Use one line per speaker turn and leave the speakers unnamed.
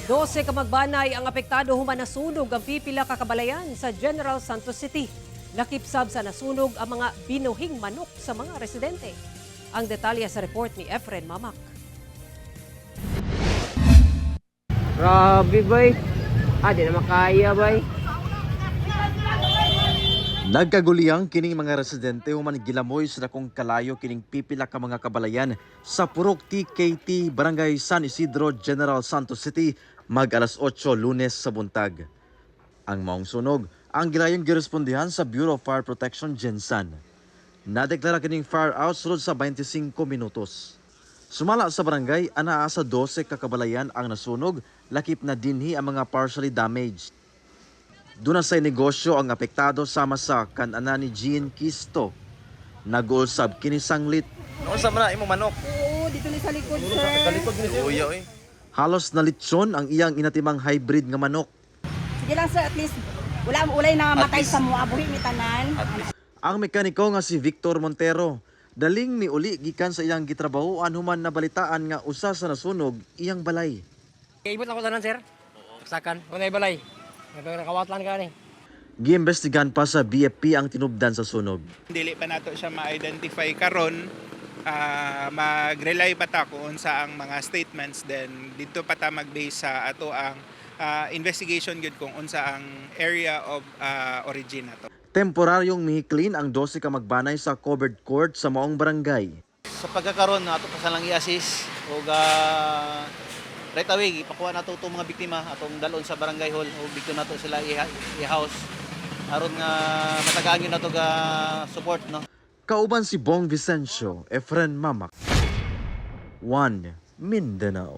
12 ka magbanay ang apektado human nasunog ang pipila ka kabalayan sa General Santos City. Lakip sab sa nasunog ang mga binuhing manok sa mga residente. Ang detalye sa report ni Efren Mamak.
Grabe, bay. Ah, di na makaya, bay.
Nagkaguliyang kining mga residente human gilamoy sa dakong kalayo kining pipila ka mga kabalayan sa Purok TKT, Barangay San Isidro, General Santos City mag alas 8 Lunes sa buntag. Ang maong sunog ang gilayong girespondihan sa Bureau of Fire Protection Gensan. Nadeklara kining fire out sulod sa 25 minutos. Sumala sa barangay, anaa sa 12 ka kabalayan ang nasunog, lakip na dinhi ang mga partially damaged. Doon na sa negosyo ang apektado sama sa kanana ni Jean Kisto. Nag-ulsab kini sanglit.
Unsa man na imong manok?
Oo, dito ni sa likod, sir.
Uya oy.
Halos nalitsyon ang iyang inatimang hybrid nga manok.
Sige lang, sir, at least wala ulay na matay sa mua, buhi mi tanan.
Ang mekaniko nga si Victor Montero, daling miuli gikan sa iyang gitrabahoan human nabalitaan nga usa sa nasunog iyang balay.
Ibot ako tanan, sir. Sakan. Kung balay. Nakawatlan ka ni.
Giimbestigan pa sa BFP ang tinubdan sa sunog.
Dili pa nato siya ma-identify karon, mag-rely pa ta kung unsa ang mga statements, then didto pa ta mag-base sa ato ang investigation gyud kung unsa ang area of origin nato.
Temporaryong mihiklin ang 12 ka magbanay sa covered court sa maong barangay.
Sa pagkakaroon na ato pa sa lang i-assist og right away ipakuha nato itong mga biktima, atong dalon sa barangay hall o bigto nato sila i-house aron nga matagaan gyud nato ga support, no.
Kauban si Bong Vicencio, Efren Mamak. 1 Mindanao.